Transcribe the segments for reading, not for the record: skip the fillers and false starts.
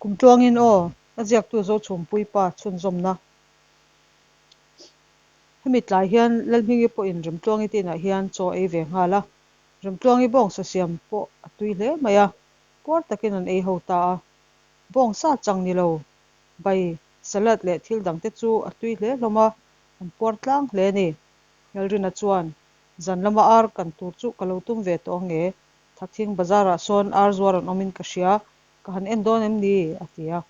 Kum tluangin aw, a ziaktu Zochhumpui pa chhunzawmna. Hemi tlai hian Lalhmingi pawhin Remtluangi te inah hian chaw ei ve nghal a, Remtluangi bawngsa siam pawh a tui hle mai a, puar takin an ei ho ta a. Bawngsa chang ni lo, bai, salad leh thil dangte chu a tui hle hlawm a, an puar tlang hle a ni. Lalrina chuan, Zan lama ar kan tur chu ka lo tum ve tawh ang e, Thakthing bazarah sawn ar zuar an awmin ka hria, ka han en dawn em ni? a ti a.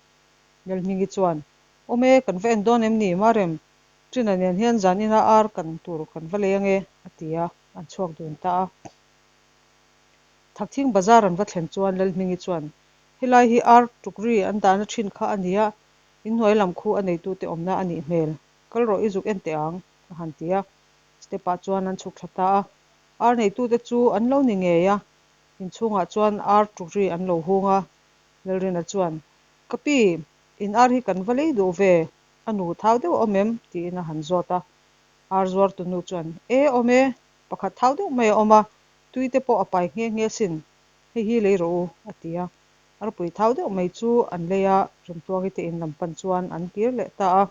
Lalhmingi chuan, Awm e, kan va en dawn em ni, Marem? Ṭina nen hian zan ina ar kan tur kan va lei ange, a ti a, an chhuak dun ta a. Thakthing bazar an va thlen chuan Lalhmingi chuan, Helai hi ar tukri an dahna ṭhin kha a nia, inhnuai lam khu a neitute awmna a nih hmel, kal rawh i zuk en teh ang, a han ti a. Step-ah chuan an chhuk thla ta a. Ar neitute chu an lo ni ngei a, inchhungah chuan ar tukri an lo hung a. Lalrina chuan, Ka pi, in ar hi kan va lei duh ve, a nu thau deuh a awm em? tiin a han zawt a. Ar zuartu nu chuan, E, awm e, pakhat thau deuh mai a awm a, tui te pawh a pai nghe nghe sin, hei hi lei rawh u, a ti a. Arpui thau deuh mai chu an lei a, Remtluangi te in lam pan chuan an kir leh ta a.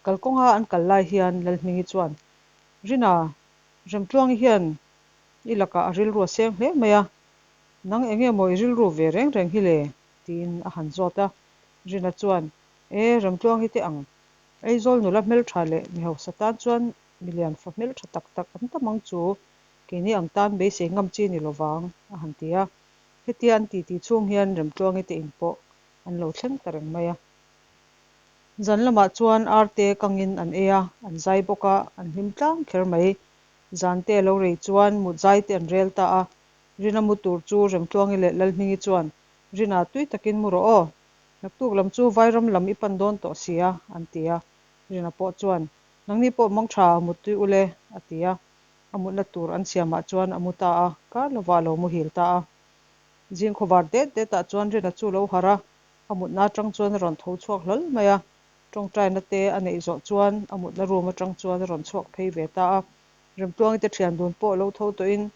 Kalkawnga an kal lai hian Lalhmingi chuan, Rina, Remtluangi hian i lakah a rilru a seng hle mai a, nang enge maw i rilru ve reng reng hi le? tiin a han zawt a. Rina chuan, E, Remtluangi te ang, Aizawl nula hmeltha leh mi hausa tan chuan milian fa hmeltha tak tak an tam ang chu, keini ang tan beisei ngam chi ni lovang, a han ti a. Hetia an titi chhung hian Remtluangi te in pawh an lo thleng ta reng mai a. Zan lamah chuan arte kangin an ei a, an zai bawk a, an hlim tlang kher mai. Zante a lo rei chuan mut zai te an rel ta a. Rina mu tur chu Remtluangi leh Lalhmingi chuan, Rina, tui takin mu rawh aw. Naktuk lam chu Vairam lam i pan dawn tawh si a, an ti a. Rina pawh chuan, Nangni pawh mangtha mut tui ule, a ti a. A mutna tur an siamah chuan a mu ta a, kar lovah a lo muhil ta a. Zing khawvar det detah chuan Rina chu lo harh a, A mutna atang chuan a rawn tho chhuak hlawl mai a, tawngtaina te a neih zawh chuan a mutna room atang chuan a rawn chhuak phei ve ta a. Remtluangi te thian dun pawh lo tho tawhin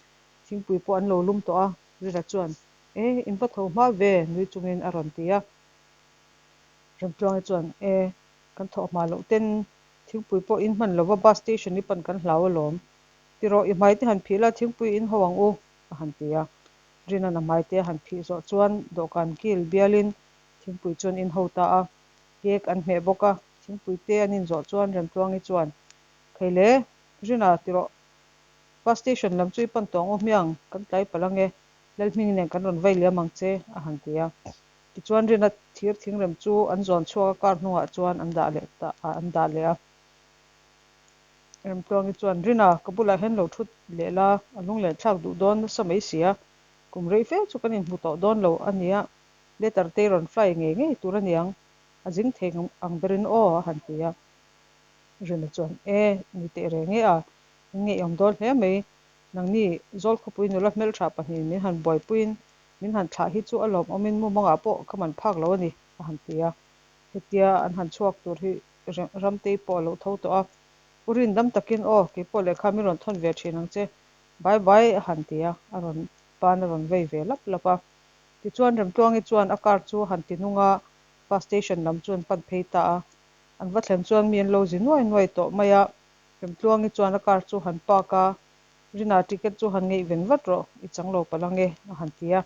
thingpui pawh an lo lum tawh a, Rila chuan, E, in va tho hma ve, nui chungin a rawn ti a. Remtluangi chuan, E, kan thawh hma loh ten thingpui pawh in hman lova bus station i pan kan hlau alawm. Tirawh, i hmai te han phih la, thingpui in ho ang u, a han ti a. Rina'n a hmaite a han phih zawh chuan dawhkan kil bialin thingpui chu an in ho ta a, cake an hmeh bawk a, thingpui te an in zawh chuan Remtluangi chuan, Khaile, Rina ti rawh, bus station lam chu i pan tawh ang u hmiang, kan tlai palh ang e, Lalhming nen kan rawn vai liam ang che, a han ti a. Tichuan Rina thir thingrem chu an zawn chhuak a, car hnungah chuan an dah leh ta a, an dah leh a. Remtluangi chuan, Rina, ka bulah hian lo thut leh la, a lunglen thlak duh dawn nasa mai si a, kum rei fe chu kan inhmu tawh dawn lo a nia, letter te i rawn fly ngei ngei tur a niang, a zing thei ang berin aw, a han ti a. Rina chuan, E, ni teh reng e a, in ngeiawm dawn hle mai, nangni Zawlkhawpui nula hmeltha pahnihin min han buaipuiin min han thlah hi chu a lawmawmin mumangah pawh ka man phak lo a ni, a han ti a. Hetia an han chhuak tur hi Ramtei pawh a lo tho tawh a, U Rin dam takin aw, kei pawh lehkha min rawn thawn ve thin ang che, bye bye a han ti a, a rawn ban a rawn vei ve lap lap a. Tichuan Remtluangi chuan a car chu a han ti nung a, bus station lam chu an pan phei ta a. An va thlen chuan mi an lo zi nuai nuai tawh mai a, Remtluangi chuan a car chu han park a, Rina ticket chu han ngeih ven vat rawh, i chang lo palh ang e a han ti a.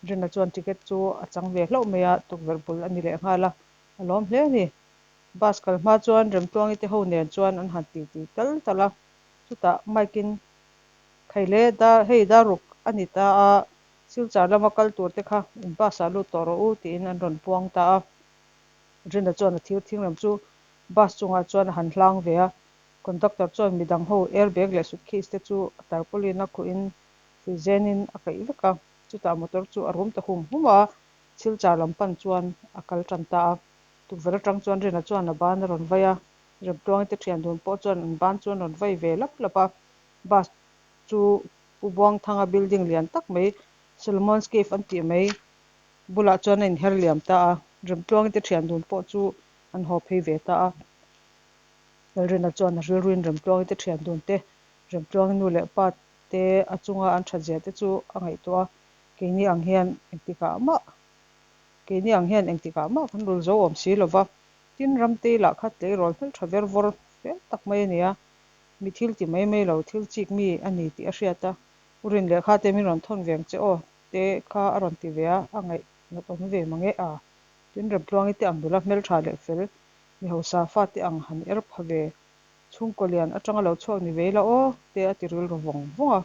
Rina chuan ticket chu a chang ve hlauh mai a, tukverh bul a ni leh nghal a, a lawm hle a ni. Bus kal hma chuan Remtluangi te ho nen chuan an han ti ti tal tal a, chutah Mike in Khaile dar hei daruk a ni ta a, Silchar lama kal tur te kha in bus ah lut tawh rawh u tiin an rawn puang ta a. Rina chuan a thir thingrem chu bus chungah chuan a han hlang ve a, conductor chuan midang ho airbag leh suitcase te chu a tarpaulin a khuhin hruizenin a kaih vek a, chutah motor chu a rum ta hum hum a, Silchar lam pan chuan a kal tan ta a. Tukverh atang chuan Rina chuan a ban a rawn vai a, Remtluangi te thian dun pawh chuan an ban chu an rawn vai ve lap lap a. Bus chu Pu Buangthanga building lian tak mai, Solomon's Cave an tih mai bulah chuan a inher liam ta a, Remtluangi te thian dun pawh chu an haw phei ve ta a. Lalrina chuan a rilruin Remtluangi te thian dun te, Remtluangi nu leh pa te a chunga an that zia te chu a ngaihtuah a, keini ang hian engtikah mah. Keini ang hian engtikah mah kan rul zo awm si lo va. Tin, Ramtei lah kha tleirawl hmeltha ver vawr fel tak mai a ni a, mi thil ti mai mai lo, thil chik mi a ni tih a hriat a. U Rin lehkha te min rawn thawn ve ang che aw te kha a rawn ti ve a, a ngaih nat awm ve mang e a. Tin, Remtluangi te ang nula hmeltha leh fel, mi hausa fate ang han er pha ve, chhungkaw lian atanga lo chhuak ni ve ila aw te a ti rilru vawng vawng a.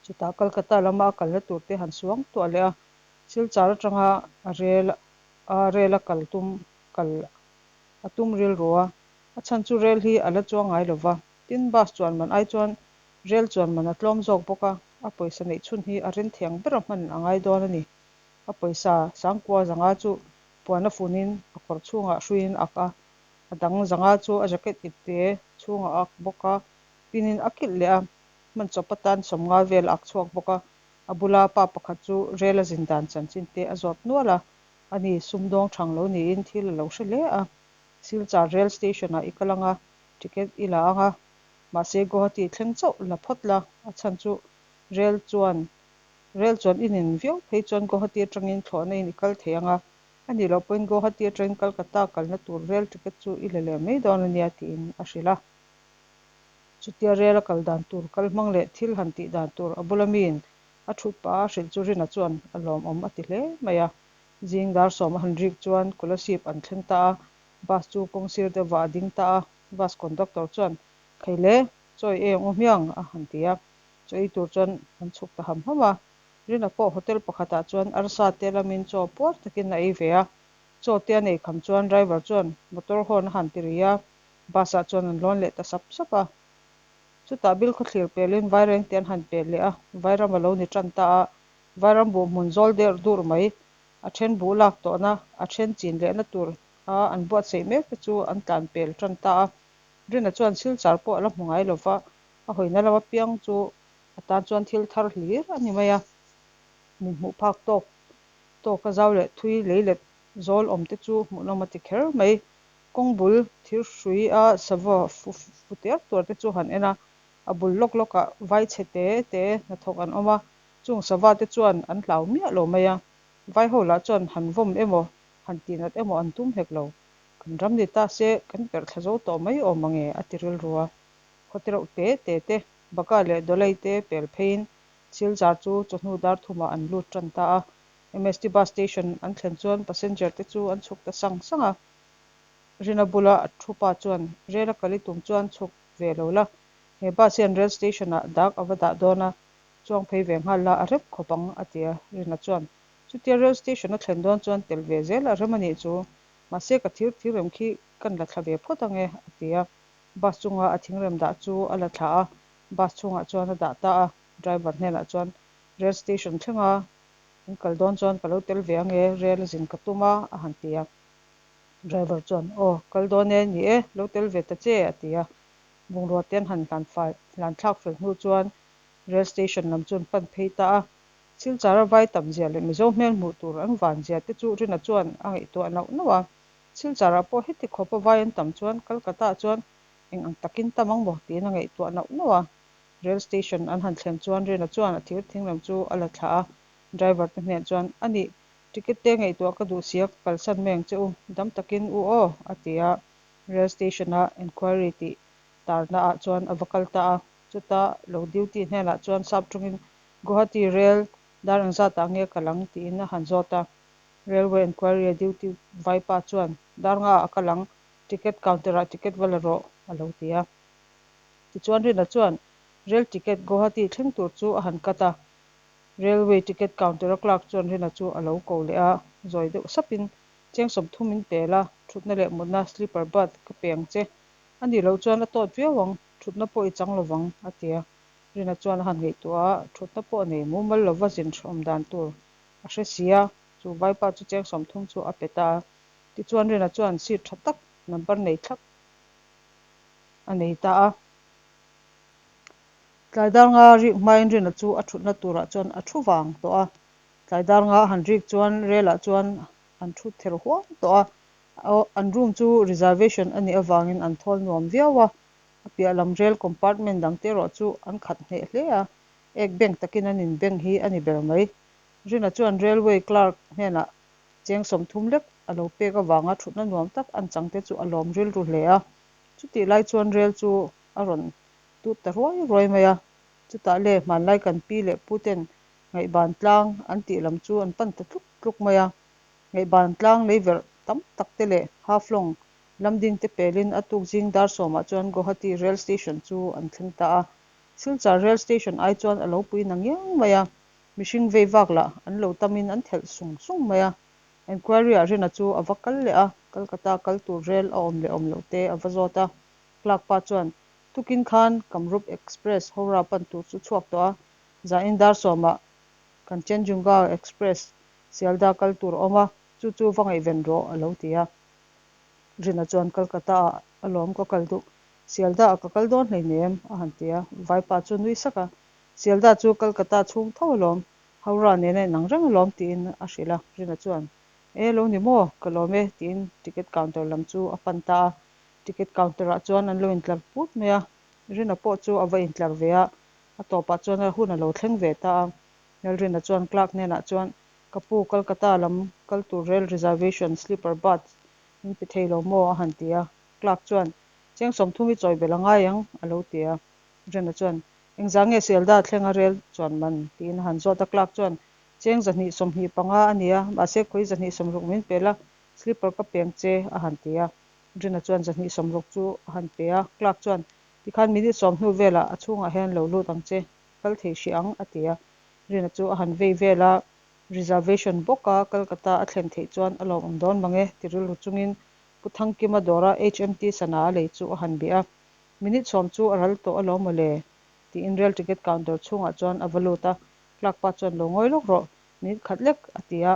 Chutah Kolkata lama a kalna tur te han suang tuah leh a, Silchar atanga a rel a rel a kal tum kal a tum rilru a, a chhan chu rel hi a la chuang ngai lo va, tin bus chuan man ai chuan rel chuan man a tlawm zawk bawk a, a pawisa neih chhun hi a ren thiang ber a hman a ngai dawn a ni. A pawisa sangkua zanga chu puan a funin a kawr chhungah hruiin a ak a, a dang zanga chu a jacket ipte chhungah a ak bawk a, pinin a kilh leh a, hman chawp atan sawmnga vel a ak chhuak bawk a. A bula pa pakhat chu rel a zin dan chanchin te a zawt nual a, ani sumdawng thang lo niin thil a lo hre hle a. Silchar rail station ah i kal anga, ticket i la anga, mahse Guwahati thleng chauh la phawt la, a chhan chu rel chuan rel chuan i nin viau phei chuan Guwahati atangin thlawhna in i kal thei anga, a nih loh pawhin Guwahati atangin Kolkata kalna tur rel ticket chu i la leh mai dawn ania tiin a hrilh a. Chutia rel a kal dan tur kal hmang leh thil han tih dan tur a bula miin a thut pah a hrilh chu Rina chuan a lawmawm a ti hle mai a. Zing dar sawm a han rik chuan Kolasib an thleng ta a, bus chu kawng sir deuhvah a ding ta a, bus conductor chuan Khaile, chawi ei ang u hmiang a han ti a, chaw ei tur chuan an chhuk ta ham ham a. Rina pawh hotel pakhatah chuan arsa te lamin chaw puar takin a ei ve a, chaw te a nei kham chuan driver chuan motor horn a han ti ri a, Bus ah chuan an lawn leh ta sap sap a. Chutah Bilkhawthlir pelin Vaireng te an han pel leh a, Vairam a lo ni tan ta a. Vairam buh hmun zawl der dur mai, a then buh lak tawhna, a then chin lehna tur a an buatsaih mek te chu an tlan pel tan ta a. Rina chuan Silchar pawh a la hmu ngai lova, a hawina lama piang chu a tan chuan thil thar hlir a ni mai a. Min hmuh phak tawk tawk a zau leh thui lei let zawl awm te chu hmuhnawm a ti kher mai. Kawng bul thir hrui a sava fu fu ter tur te chu han en a, a bul lawk lawk ah vai chhe te te hnathawk an awm a, chung sava te chuan an hlau miah lo mai a, vai ho lah chuan han vawm emaw han tihnat emaw an tum hek lo, kan ram ni ta se kan perh thla zo tawh mai awm ang e a ti rilru a, khaw te reuh te te te Baka leh Dawlei te pel pheiin Silchar chu chawhnu dar thumah an lut tan ta a, MST bus station an thlen chuan passenger te chu an chhuk ta sang sang a. Rina bula a thu pa chuan, Rel a kal i tum chuan chhuk ve lo la, he bus hian rail station ah dak a va dah dawn a, chuang phei ve nghal la a rem khawp ang, a ti a. Rina chuan, Chutia rail station a thlen dawn chuan tel ve zel a rem a nih chu, mahse ka thir thir rem khi kan la thla ve phawt ang e, a ti a. Bus chunga a thingrem dah chu a la thla a, bus chhungah chuan a dah ta a. Driver hnenah chuan, Rail station thlenga in kal dawn chuan ka lo tel ve ang e, rail a zin ka tum a, a han ti a. Driver chuan, Aw, kal dawn e, ni e, lo tel ve ta che, a ti a. Bungrua te an han hlan fai, hlan thlak fel hnu chuan rail station lam chu an pan phei ta a. Silchara vai tam zia leh Mizo hmel hmuh tur an van zia te chu Rina chuan a ngaihtuah nauh nauh a. Silcharah pawh heti khawpa vai an tam chuan Kolkata ah chuan eng ang takin tam ang maw tiin a ngaihtuah nauh nauh a. Rail station an han thlen chuan Rina chuan a thir thing lam chu a la thlah a. Driver te hneh chuan, A nih, Ticket te ngaihtuah ka duh sia ka kalsan mai ang che u, dam takin u aw, a ti a. Rail station a enquiry tih tarna ah chuan a va kal ta a. Chuta lo duty hnenah chuan sap tawngin Guwahati rail dar engzat ah nge kal ang tiin a han zawt a. Railway enquiry a duty vaipa chuan dar nga ah a kal ang, ticket counter ah ticket va la rawh, a lo ti a. Tichuan Rina chuan rail ticket Guwahati thleng tur chu a han cut a. Railway ticket counter a clerk chuan Rina chu a lo ko leh a, zawi deuh sapin, Cheng sawmthum min pel a, thutna leh mutna sleeper berth ka pe ang che. A nih loh chuan a tawt viau ang, thutna pawh i chang lovang, a ti a. Rina chuan a han ngaihtuah a, thutna pawh nei mumal lova zin hrehawm dan tur a hre si a, chu vaipa chu cheng 30 chu a pe ta a. Tichuan Rina chuan seat tha tak number nei thlap a nei ta a. Tlai dar nga rik hmain Rina chu a thutna turah chuan a thu vang tawh a. Tlai dar nga a han rik chuan relah chuan an thu ther huam tawh a. An room chu reservation a nih avangin an thawl nuam viau a. A piah lam rel compartment dang te erawh chu an khat hneh hle a. Ek bank takin an in bank hi a ni ber mai. Rina chuan Railway clerk hnenah cheng 30 lek a lo pek avanga thutna nuam tak an chang te chu a lawm rilru hle a. Chutih lai chuan rel chu a rawn tut ta ruai ruai mai a. Chutah le hmanlai kan pi leh pu ten ngaihban tlang an tih lam chu an pan ta tluk tluk mai a. Ngaihban tlang leiverh tam tak te leh Haflong lamding te pelin a tuk zing dar sawmah chuan Guwahati Rail Station chu an thleng ta a. Silchar Rail Station ai chuan a lo pui nangiang mai a, mihring vei vak lah an lo tamin an thelh sung sung mai a. Enquiry-ah Rina chu a va kal leh a, Kolkata kal tur rel a awm leh awm loh te a va zawt a. Clerk pa chuan, Tukin khan Kamrup Express Howrah pan tur chu chhuak tawh a, zanin dar sawmah Kanchenjunga Express Sealdah kal tur a awm a, chu chu va ngaihven rawh a lo ti a. Rina chuan Kolkata-ah alawm ka kal duh, Sealdah-ah ka kal dawn hleinem a han ti a. Vaipa chu nui sak a, Sealdah chu Kolkata chhung tho alawm, Howrah nena inang reng alawm tiin a hrilh a. Rina chuan, E lo ni maw, ka lawm e tiin ticket counter lam chu a pan ta a. Ticket counter-ah chuan an lo intlar put mai a, Rina pawh chu a va intlar ve a, a tawpah chuan a hun a lo thleng ve ta a. Lalrina chuan clerk hnenah chuan, Ka pu, Kolkata lam kal tur rail reservation sleeper berth min pe thei lo maw? a han ti a. Clerk chuan, Cheng 30 i chawi belh a ngai ang, a lo ti a. Rina chuan, Engzah nge Sealdah thlenga rail chuan man? tiin a han zawt a. Clerk chuan, Cheng 225 a ni a, mahse khawi 260 min pe la, sleeper ka peng che, a han ti a. Rina chuan 260 chu a han pe a. Clerk chuan, Tikhan minute sawm hnu velah a chhungah hian lo lut ang che, kal thei hrih ang, a ti a. Rina chu a han vei vel a, reservation bawka Kolkata a thlen theih chuan a lawmawm dawn mang e, ti rilru chungin Pu Thangkima dawra HMT sana a lei chu a han bih a. Minute 10 chu a ral tawh alawm maw le? tiin rail ticket counter chhungah chuan a va lut a. Clerk pa chuan lo ngawi lawk rawh, minute khat lek, a ti a.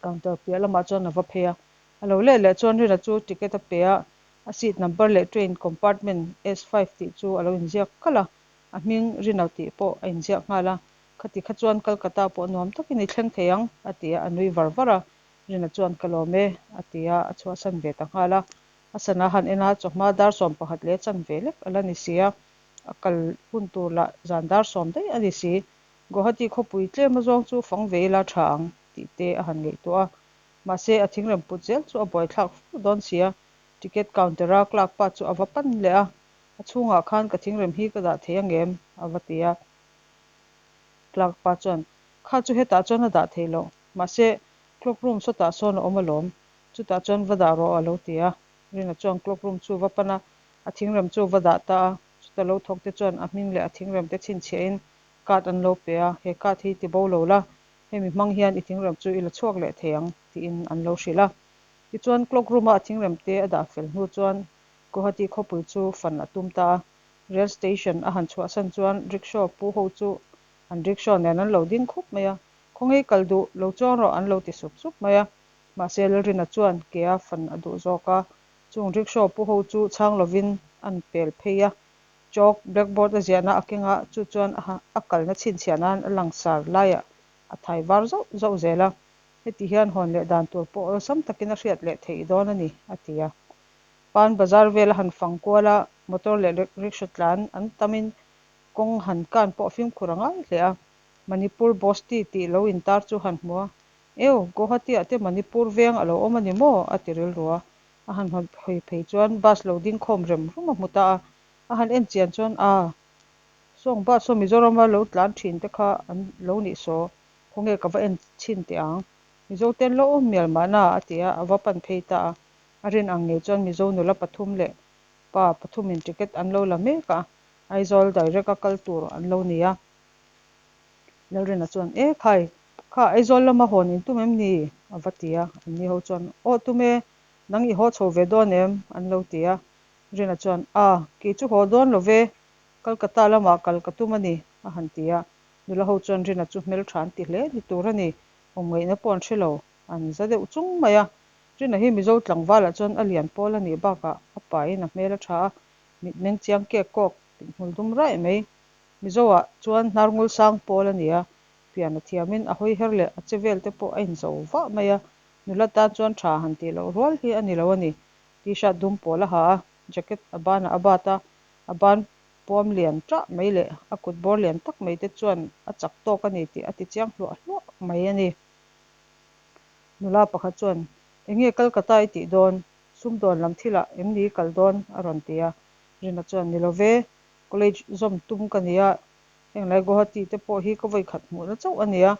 Counter piah lamah chuan a va phei a. A lo leh leh chuan Rina chu ticket a pe a, a seat number leh train compartment S5 tih chu a lo inziak kalh a. A hming Rina tih pawh a inziak nghal a, Khati kha chuan Kolkata pawh nuam takin i thleng thei ang, a ti a, a nui var var a. Rina chuan Ka lawm e, a ti a, a chhuahsan ve ta nghal a. A sana han en a, chawhma dar 11 leh chanve lek a la ni si a, a kal hun tur lah zan dar 10 daih a ni si. Guwahati khawpui tlem azawng chu fang ve ila tha ang, tih te a han ngaihtuah a. Mahse, a thingrem put zel chu a buaithlak fur dawn si a, ticket counter-a clerk pa chu a va pan leh a. A chhungah khan ka thingrem hi ka dah thei ang em? a va ti a. Clerk pa chuan, Kha chu hetah chuan a dah theih loh. Mahse, clock room sawtah sawn a awm alawm. Chutah chuan va dah rawh a lo ti a. Rina chuan clock room chu va pan a, a thingrem chu va dah ta a. Chuta lo thawk te chuan a hming leh a thingrem te chhinchhiahin card an lo pe a, He card hi ti bo lo la, hemi hmang hian i thingrem chu i la chhuak leh thei ang, tiin an lo hrilh a. Tichuan, clock room-a a thingrem te a dah fel hnu chuan Guwahati khawpui chu fan a tum ta a, rail station a han chhuahsan chuan rickshaw pu ho chu an rickshaw nen an lo ding khup mai a, Khawngei kal duh lo chuang rawh an lo ti sup sup mai a. Mahse Lalrina chuan ke a fan a duh zawk a, chung rickshaw pu ho chu chhang lovin an pel phei a, chalk blackboard a ziahna a keng a, chu chuan a kalna chhinchhiah nan a langsar laiah a thai var zauh zauh zel a, heti hian hawn leh dan tur pawh awlsam takin a hriat leh theih dawn a ni, a ti a. Pan bazar vel a han fang kual a, motor leh rickshaw tlan an tamin kawng han kan pawh fimkhur a ngai hle a. Manipur Bosti tih lo intar chu han hmu a, Eu, Guwahati-ah te Manipur veng a lo awm a ni maw? a ti rilru a. A han hawi phei chuan bus lo ding khawm rem rum a hmu ta a. A han en chian chuan, A, sawng bus saw Mizorama lo tlan thin te kha an lo nih saw, khawnge ka va en chhin teh ang. Mizo ten lo awm mial mahna, a ti a, a va pan phei ta a. A rin ang ngei chuan Mizo nula pathum leh pa pathumin ticket an lo la mek a, Aizawl direct a kal tur an lo ni a. Lalrina chuan, E khai, kha Aizawl lama hawn in tum em ni? a va ti a. Anni ho chuan, Aw tum e, nang i haw chho ve dawn em? an lo ti a. Rina chuan, A, kei chu haw dawn lo ve, Kolkata lamah kal ka tum a ni, a han ti a. Nula ho chuan Rina chu hmeltha an ti hle ni tur a ni, awmngaihna pawh an hre lo, an za deuh chung mai a. Rina hi Mizo tlangvalah chuan a lian pawl a nih bakah a pain a hmel a tha a, mitmeng chiang kek kawk, mithmul dum raih mai. Mizoah chuan hnarngul sang pawl a ni a, pian a thiamin a hawi her leh a che vel te pawh a inzo vah mai a, nula tan chuan tha han tih loh rual hi a ni lo a ni. T-shirt dum pawl a ha a, jacket a banah a bat a, a ban. puam lian ṭah mai leh a kut bawr lian tak mai te chuan a chak tawk a ni tih a ti chiang hluah hluah mai a ni. Nula pakhat chuan, Enge Kolkata i tih dawn? Sumdawn lam thilah em ni i kal dawn? a rawn ti a. Rina chuan, Ni lo ve, college zawm tum ka nia, henglai Guwahati te pawh hi ka vawikhat hmuhna chauh a nia,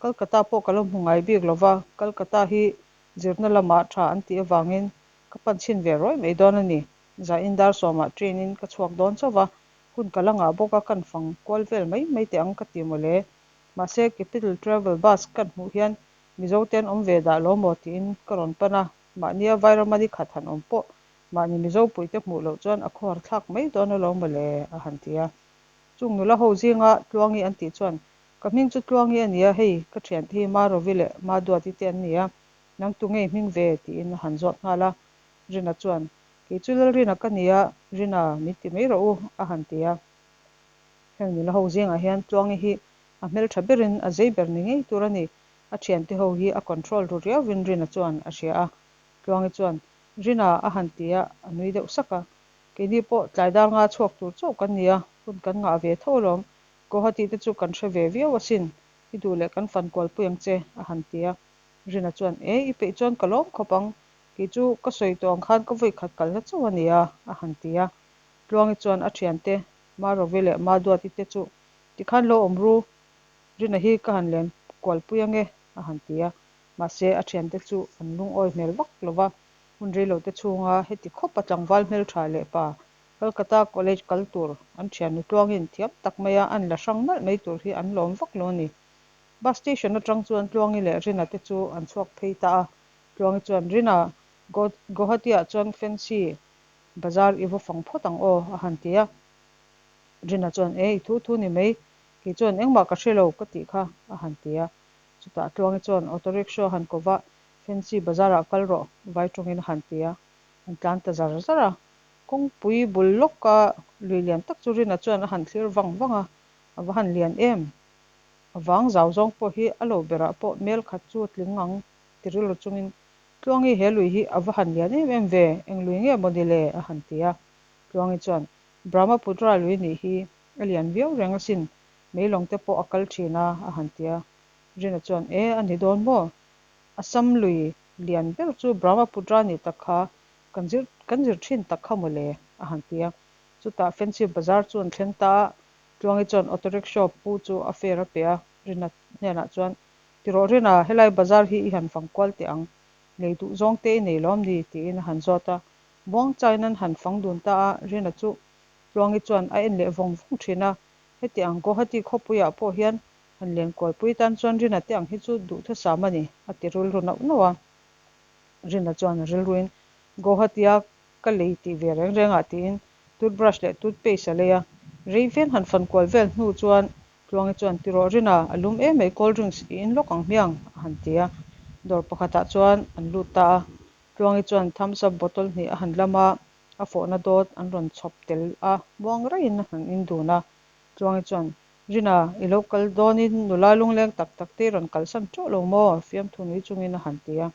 Kolkata pawh ka lo hmu ngai bik lo va, Kolkata hi zirna lamah tha an tih avangin ka pan chhin ve rawih mai dawn a ni. Zain dar sawmah train in ka chhuak dawn chauh va, hun ka la ngah bawk a, kan fang kual vel mai mai teh ang ka ti mawle. Mahse, Capital Travel Bus kan hmuh hian Mizo te an awm ve dah lo maw tiin ka rawn pan a, mahnia Vairama ni khat han awm pawh mahni Mizo puite hmuh loh chuan a khawhar thlak mai dawn alawm mawle a han ti a. Chung nula ho zinga Tluangi an tih chuan, Ka hming chu Tluangi a nia, hei ka thiante hi Marovi leh Maduati te an nia, nang tu ngei hming ve? tiin a han zawt nghal a. Rina chuan, Kei chu Lalrina ka nia, Rina min ti mai rawh u a han ti a. Heng nula ho zingah hian Tluangi hi a hmeltha berin a zei ber ni ngei tur a ni. A thiante ho hi a control ru riauvin Rina chuan a hria a. Tluangi chuan, Rina a han ti a, a nui deuh sak a. Keini pawh tlai dar nga chhuak tur chauh kan ni a, hun kan ngah ve tho alawm. Guwahati te chu kan hre ve viau asin, i duh leh kan fan kualpui ang che a han ti a. Rina chuan, E, i peih chuan ka lawm khawp ang, kei chu ka sawi tawh ang khan ka vawikhat kalna chauh a nia a han ti a. Tluangi chuan a thiante Marovi leh Maduati te chu tikhan lo awm ru, Rina hi ka han len kualpui ange a han ti a. Mahse a thiante chu an lungawi hmel vak lo va, hun reilote chhunga heti khawpa tlangval hmeltha leh pa Kolkata College kal tur an thiannu Tluangin thiam tak maia an la hrang nalh mai tur hi an lawm vak lo a ni. Bus station atang chuan Tluangi leh Rina te chu an chhuak phei ta a. Tluangi chuan, Rina, Guwahati-ah chuan Fancy Bazar i va fang phawt ang aw, a han ti a. Rina chuan, E, i thu thu ni mai, kei chuan engmah ka hre lo ka tih kha, a han ti a. Chutah Tluangi chuan auto rickshaw a han ko va, Fancy Bazar-ah kal rawh, vai tawngin a han ti a. An tlan ta zar zar a. Kawngpui bul lawka lui lian tak chu Rina chuan a han thlir vang vang a, a va han lian em! A vang zau zawng pawh hi a lo berah pawh mel khat chu a tling ang ti rilru chungin Tluangi he lui hi a va han lian em em ve, eng lui nge maw ni le? a han ti a. Tluangi chuan, Brahmaputra lui nih hi a lian viau reng asin, meilawng te pawh a kal thin a, a han ti a. Rina chuan, E, a ni dawn maw? Assam lui lian ber chu Brahmaputra nih tak kha kan zir kan zir thin tak kha maw le? a han ti a. Chutah Fancy Bazar chu an thleng ta a, Tluangi chuan auto rickshaw pu chu a fare a pe a, Rina hnenah chuan, Ti rawh Rina, helai bazar hi i han fang kual teh ang, lei duh zawng te i nei lawm ni? tiin a han zawt a. Buang chain an han fang dun ta a, Rina chu Tluangi chuan a en leh vawng vawng thin a. Heti ang Guwahati khawpuiah pawh hian han len kualpui tan chuan Rina te ang hi chu duhthusam a ni, a ti rilru nauh nauh a. Rina chuan a rilruin Guwahati-a ka lei tih ve reng reng ah tiin toothbrush leh toothpaste a lei a. Rei ven han fan kual vel hnu chuan Tluangi chuan, Ti rawh Rina, a lum em mai cold drinks i in lawk ang hmiang a han ti a. Dawr pakhatah chuan an lut ta a. Tluangi chuan thumbs up bottle hnih a han lam a, a fawhna dawt an rawn chhawp tel a, muang raiin a han in dun a. Tluangi chuan, Rina, i lo kal dawnin nula lungleng tak tak te i rawn kalsan teuh lo maw? fiamthu nui chungin a han ti a.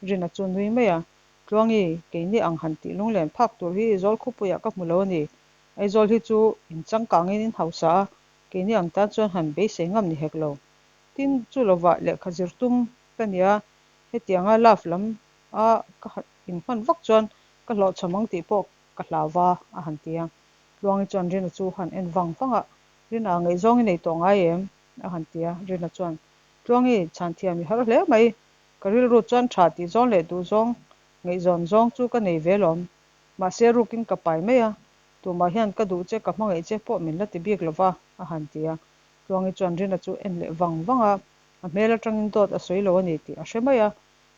Rina chu nui mai a, Tluangi, keini ang han tih lunglen phak tur hi Zawl khawpuiah ka hmu lo a ni. Aizawl hi chu in changkangin in hausa a, keini ang tan chuan han beisei ngam ni hek lo. Tin, chu lovah lehkha zir tum ka nia, hetianga love lam a ka inhman vak chuan ka hlawhchham ang tih pawh ka hlau va, a han ti a. Tluangi chuan Rina chu han en vang vang a, Rina, ngaihzawng i nei tawh ngai em? a han ti a. Rina chuan, Tluangi, chhan thiam i har hle mai, Ka rilru chuan tha tih zawng leh duh zawng, ngaihzawn zawng chu ka nei ve lawm. Mahse rukin ka pai mai a, tumah hian ka duh che, ka hmangaih che pawh min la ti bik lo va, a han ti a. Tluangi chuan Rina chu en leh vang vang a, a hmel atangin dawt a sawi lo a ni tih a hre mai a.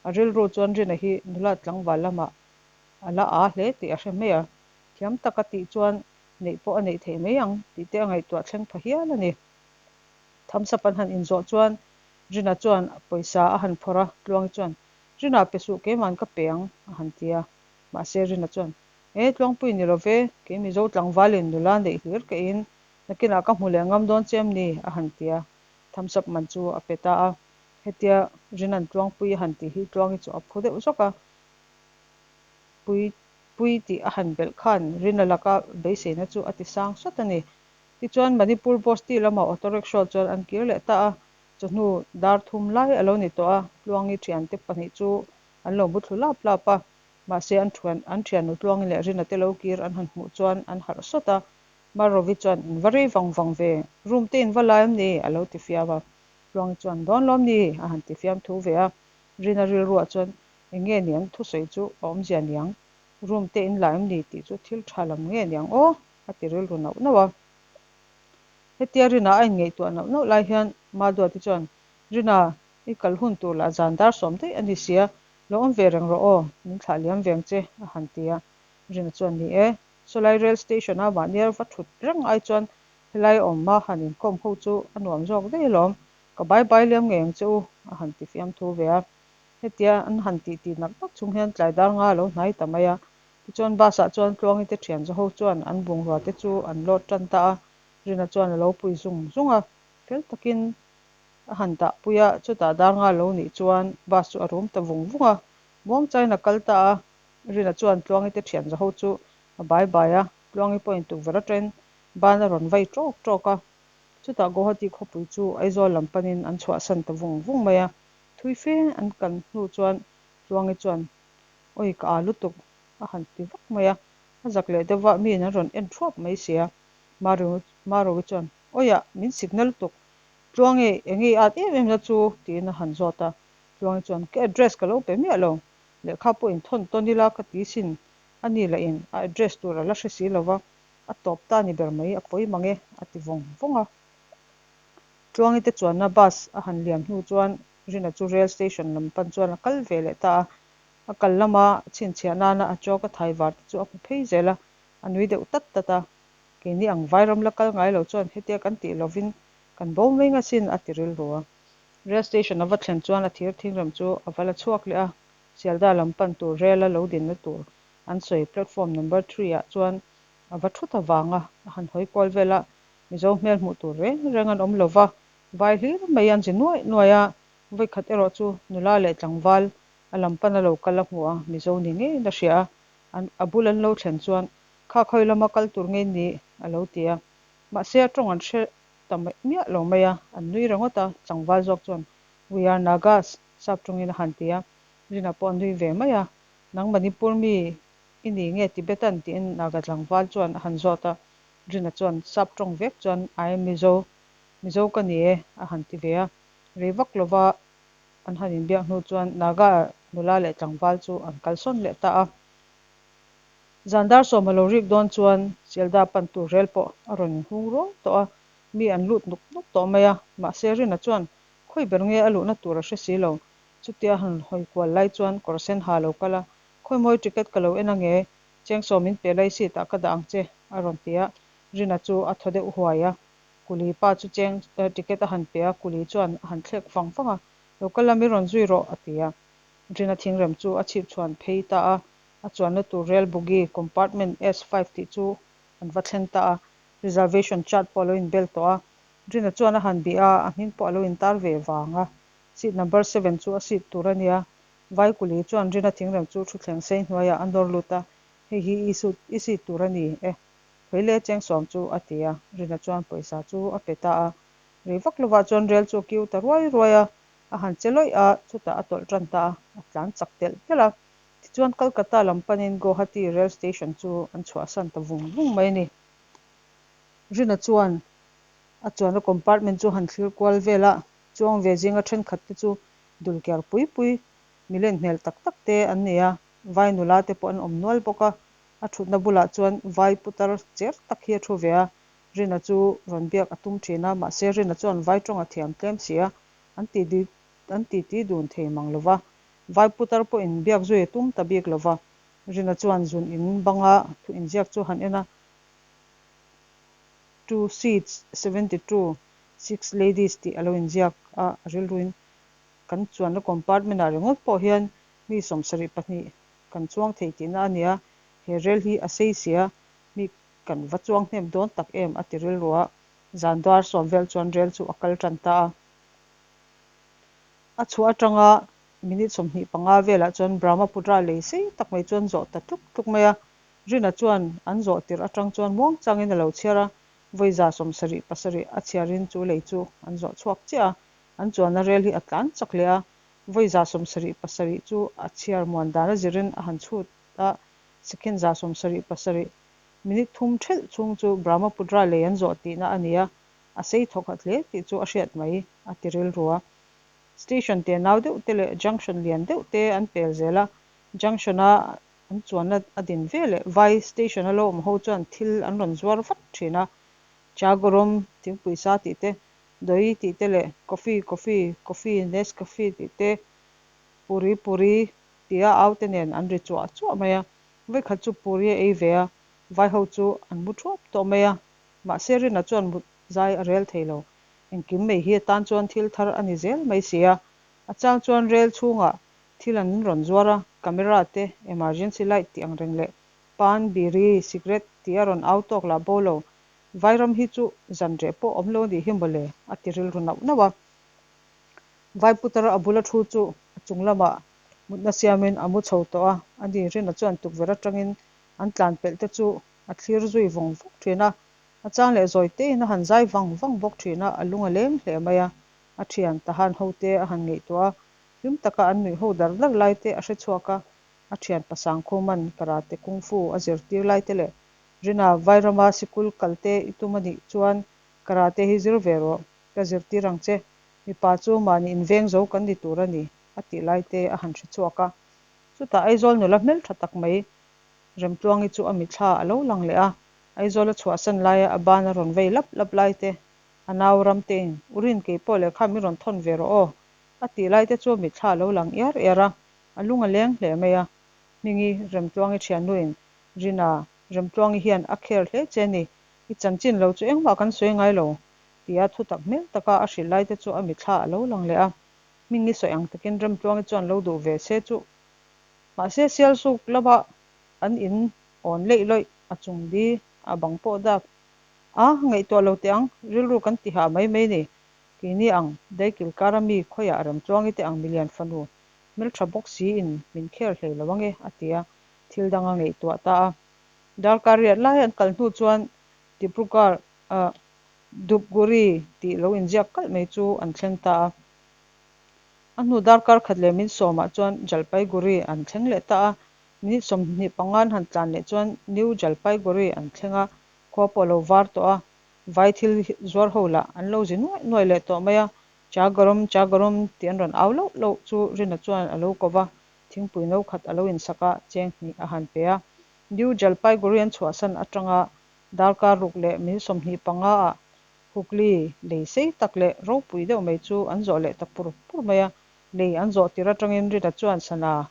A rilru chuan Rina hi nula tlangval lamah a la aa hle tih a hre mai a. Thiam taka tih chuan neih pawh a neih theih mai ang tih te a ngaihtuah thleng pha hial a ni. Thumbs up an han inzawh chuan Rina chuan pawisa a han phawrh a, Tluangi chuan, Rina pe suh, keiman ka pe ang, a han ti a. Mahse Rina chuan, E, Tluangpui ni lo ve, kei Mizo tlangvalin nula neih hlir ka in, nakinah ka hmu leh ngam dawn che em ni? a han ti a. Thumbs up man chu a pe ta a. Hetia Rina'n Tluangpui a han tih hi Tluangi chu a phu deuh zawk a, Pui. Nupui tih a han belh khan Rina laka beiseina chu a ti sang sawt a ni. Tichuan Manipur Bosti lama auto rickshaw chuan an kir leh ta a, chawhnu dar thum lai a lo ni tawh a, Tluangi thiante pahnih chu an lo bu thlu lap lap a, mahse an thian an thiannu Tluangi leh Rina te lo kir an han hmuh chuan an harh sawt a, Marovi chuan In va rei vang vang ve, room te in va la em ni? a lo ti fiam a, Tluangi chuan Dawn lawm ni? a han ti fiam thu ve a, Rina rilruah chuan Eng nge niang thusawi chu a awmzia niang? Room te in la em ni tih chu thil tha lam nge niang aw? a ti rilru nauh nauh a. Hetia Rina a inngaihtuah nauh nauh lai hian Maduati chuan, Rina, i kal hun tur lah zan dar sawm daih a ni sia, lo awm ve reng rawh aw, min thlah liam veng che, a han ti a. Rina chuan, Ni e, sawlai rail station a mahnia va thut reng ai chuan helai awm a han inkawm ho chu a nuam zawk daih alawm, ka bai bai liam ngei ang che u, a han ti fiamthu ve a. Hetia an han tih tih nak nak chung hian tlai dar nga a lo hnai ta mai a. Tichuan bus ah chuan Tluangi te thian zaho chuan an bungrua te chu an load tan ta a, Rina chuan a lo pui zung zung a, fel takin a han dah pui a, chutah dar nga lo nih chuan bus chu a rum ta vung vung a, muangchain a kal ta a, Rina chuan Tluangi te thian zaho chu a bai bai a, Tluangi pawhin tukverh atangin ban a rawn vai tawk tawk a, chutah Guwahati khawpui chu Aizawl lam panin an chhuahsan ta vung vung mai a. Thui fe an kal hnu chuan Tluangi chuan, Awi ka aa lutuk a han ti vak mai a, a zak leh deuh va, miin an rawn en thuap mai sia. Marovi chuan, Awiah, min sikna lutuk, Tluangi eng nge i at em em na chu? tiin a han zawt a. Tluangi chuan, Ka address ka lo pe miah lo, lehkha pawh in thawn tawn ila ka ti sin, a ni lah in a address tur a la hre si lo va, a tawp ta ni ber mai, a pawi mang e, a ti vawng vawng a. Tluangi te chuanna bus a han liam hnu chuan Rina chu rail station lam pan chuan a kal ve leh ta a. A kal lama chhinchhiah nana a chawk a thai var te chu a hmu phei zel a, a nui deuh tat tat a. Keini ang vairam la kal ngai lo chuan hetia kan tih lovin kan bo mai nga sin a ti rilru a. Rail station a va thlen chuan a thir thingrem chu a va la chhuak leh a, Sialda lam pan tur rail a lo dinna tur an sawi platform number three ah chuan a va thut avanga a han hawi kual vel a, Mizo hmel hmuh tur reng reng an awm lo va, vai hlir mai an zi nuaih nuaih a, vawikhat erawh chu nula leh tlangval a lam pan a lo kal a hmu a, Mizo ni ngeiin a hria a, an a bul an lo thlen chuan kha khawi lama kal tur ngei ni a lo ti a, mahse a tawng an hre ta miah lo mai a, an nui ringawt a, tlangval zawk chuan We are Nagas sap tawngin a han ti a, Rina pawh a nui ve mai a, Nang Manipur mi i ni nge Tibetan tiin Naga tlangval chuan a han zawt a, Rina chuan sap tawng vek chuan I am Mizo, Mizo ka ni e a han ti ve a. Rei vak lova an han inbiak hnu chuan Naga nula leh tlangval chu an kalsawn leh ta a. Zan dar sawm a lo rik dawn chuan Sialda pan tur rel pawh a rawn inhung ruau tawh a, mi an lut nuk nuk tawh mai a. Mahse Rina chuan khawi ber nge a luhna tur a hre si lo. Chutia han hawi kual lai chuan kawr sen ha lo kal a, Khawi mawi ticket ka lo en ange Chengsaw min pe lai seat ah ka dah ang che a rawn ti a, Rina chu a thaw deuh huai a, Kuli pa chu cheng ticket a han pe a, Kuli chuan a han thlek vang vang a, Lo kal la min rawn zui rawh a ti a, Rina thingrem chu a chhip chhuan phei ta a, a chuanna tur rail bogie compartment S five tih chu an va thleng ta a, reservation chart pawh a lo inbel tawh a, Rina chuan a han bih a, a hming pawh a lo intar ve vang a, seat number seven chu a seat tur a nia, Vaikuli chuan Rina thingrem chu thutthleng sei hnuaiah a nawr lut a, Hei hi i suit i seat tur a ni e, khawi le chengsawm chu a ti a, Rina chuan pawisa chu a pe ta a. Rei vak lovah chuan rel chu a kiu ta ruai ruai a, a han che lawih a, chutah a tawlh tan ta a, a tlan chak telh telh a. Tichuan Kolkata lam panin Guwahati rail station chu an chhuahsan ta vung vung mai a ni. Rina chuan a chuanna compartment chu han thlir kual vel a, chuang ve zinga thenkhat te chu Dul ker pui pui, milen hmel tak tak te an nei a, vai nula te pawh an awm nual bawk a, a thutna bulah chuan vai putar cher tak hi a thu ve a, Rina chu rawn biak a tum thin a, mahse Rina chuan vai tawng a thiam tlem si a, an ti an ti ti dun thei mang lo va, vai putar pawhin biak zui a tum ta bik lo va, Rina chuan zun in banga thu inziak chu han en a, Two seats, 72, six ladies tih a lo inziak a, a rilruin Kan chuanna compartment ah ringawt pawh hian mi 72 kan chuang thei tihna a nia, he rel hi a sei sia, mi kan va chuang hnem dawn tak em a ti rilru a, zan dar sawm vel chuan rel chu a kal tan ta a. A chhuah atanga minute 25 velah chuan Brahmaputra lei sei tak mai chuan zawh ta tluk tluk mai a. Rina chuan an zawh tirh atang chuan muang changin a lo chhiar a, vawi 77 a chhiarin chu lei chu an zawh chhuak chiah a, an chuanna rel hi a tlan chak leh a, vawi 77 chu a chhiar muan dan a zirin a han chhut a, second 77, minute thum thelh chhung chu Brahmaputra lei an zawh tihna a ni a, a sei thawkhat hle tih chu a hriat mai, a ti rilru a. Station tenau deuh te leh junction lian deuh te an pel zel a, junction a an chuanna a din veleh vai station a lo awm ho chuan thil an rawn zuar vat thin a, Cha Gorom thingpui sa tih te, Doi tih te leh Coffee Coffee Coffee Nescafe tih te, Puri Puri tia au te nen an ri chuah chuah mai a, vawikhat chu Puri a ei ve a, vai ho chu an mu thuap tawh mai a, mahse Rina chuan mut zai a rel thei lo. Engkim mai hi atan chuan thil thar a ni zel mai si a, a chang chuan rel chhungah thil an rawn zuar a, camera te, emergency light tih ang reng leh pan, biri, cigarette tih a rawn au tawk lah bo lo. Vairam hi chu zan reh pawh awm lo anih hi mawle, a ti rilru nauh nauh a. Vai putar a bula thu chu a chung lamah mutna siamin a mu chho tawh a, ani Rina chuan tukverh atangin an tlan pelh te chu a thlir zui vawng vawng thin a. A chang leh zawi tein a han zai vang vang bawk thin a, a lung a leng hle mai a. A thian Tahan ho te a han ngaihtuah a, hlim taka an nuih ho dar dar lai te a hre chhuak a, a thian Pasangkhuman karate kung fu a zirtir lai te leh Rina Vairama sikul kal te i tum a nih chuan karate hi zir ve rawh, ka zirtir ang che, mipa chu mahni inveng zo kan ni tur a ni a tih lai te a han hre chhuak a. Chutah Aizawl nula hmeltha tak mai Remtluangi chu a mitthla a lo lang leh a, Aizawl a chhuahsan laia a ban a rawn vei lap lap lai te, a nau Ramtein, U Rin kei pawh lehkha min rawn thawn ve rawh aw, a tih lai te chu a mitthla a lo lang iar iar a, a lung a leng hle mai a. Hmingi, Remtluangi thiannuin, Rina, Remtluangi hian a care hle che ni, i chanchin lo chu engmah kan sawi ngai lo, tia thutak hmel taka a hrilh lai te chu a mitthla a lo lang leh a. Hmingi sawi ang takin Remtluangi chuan lo duh ve se chu Mahse Sialsuk lama an in awn leih lawih a chung di a bang pawh dak a ngaihtuah lo teh ang, rilru kan ti hah mai mai ni. Keini ang Daikil kara mi khawiah Remtluangi te ang milian fanu hmeltha bawk si in min khel hlei lo ange a ti a, thil dang a ngaihtuah ta a. Darkar riat lai an kal hnu chuan Dibrugarh ah Dupguri tih lo inziak kalh mai chu an thleng ta a. A hnu darkar khat leh min sawmah chuan Jalpaiguri an thleng leh ta a, minute 25 an han tlan leh chuan New Jalpaiguri an thleng a, khua pawh a lo var tawh a, vai thil zuar ho lah an lo zi nuaih nuaih leh tawh mai a, Cha garam, cha garam tih an rawn au loh loh chu Rina chuan a lo ko va, thingpui no khat a lo insak a, cheng hnih a han pe a. New Jalpaiguri an chhuahsan atanga darkar ruk leh minute 25 ah Hukli lei sei tak leh ropui deuh mai chu an zawh leh ta pur pur mai a, lei an zawh tir atangin Rita chuan sana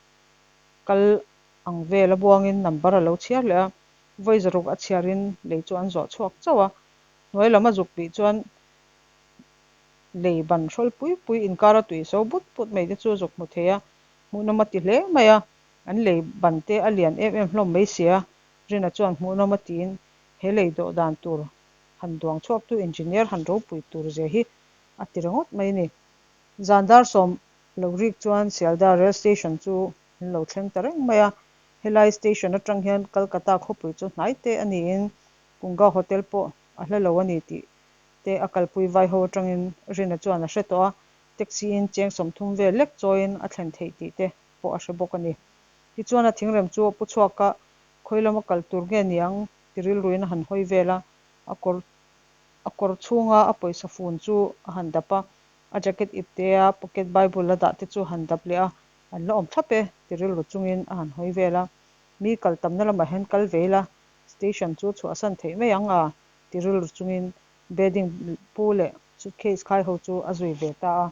kal ang vel a buangin number a lo chhiar leh a, vawi zaruk a chhiarin lei chu an zawh chhuak chauh a, hnuai lam a zuk bih chuan lei ban hrawl pui pui inkar a tui so but but mai te chu a zuk hmu thei a, hmuhnawm a ti hle mai a, an lei ban te a lian em em hlawm mai sia, Rina chuan hmuhnawm a tiin he lei dawh dan tur han duang chhuaktu engineer han ropui tur zia hi a ti ringawt mai a ni. Zan dar sawm lo rik chuan Sealdah rail station chu an lo thleng ta reng mai a, helai station atang hian Kolkata khawpui chu hnai te a niin Kunga hotel pawh a hla lo a ni tih te a kalpui vai ho atangin Rina chuan a hre tawh a, taxi in cheng 30 vel lek chawiin a thlen theih tih te pawh a hre bawk a ni. Tichuan a thingrem chu a pu chhuak a, khawi lama kal tur nge niang ti rilruin a han hawi vel a, a kawr a kawr chhunga a pawisa fun chu a han dap a, a jacket ipte a pocket bible a dah te chu a han dap leh a, an la awm thlap e ti rilru chungin a han hawi vel a, mi kal tamna lamah hian kal ve ila station chu chhuahsan theih mai ang a ti rilru chungin bedding pu leh suitcase khai ho chu a zui ve ta a.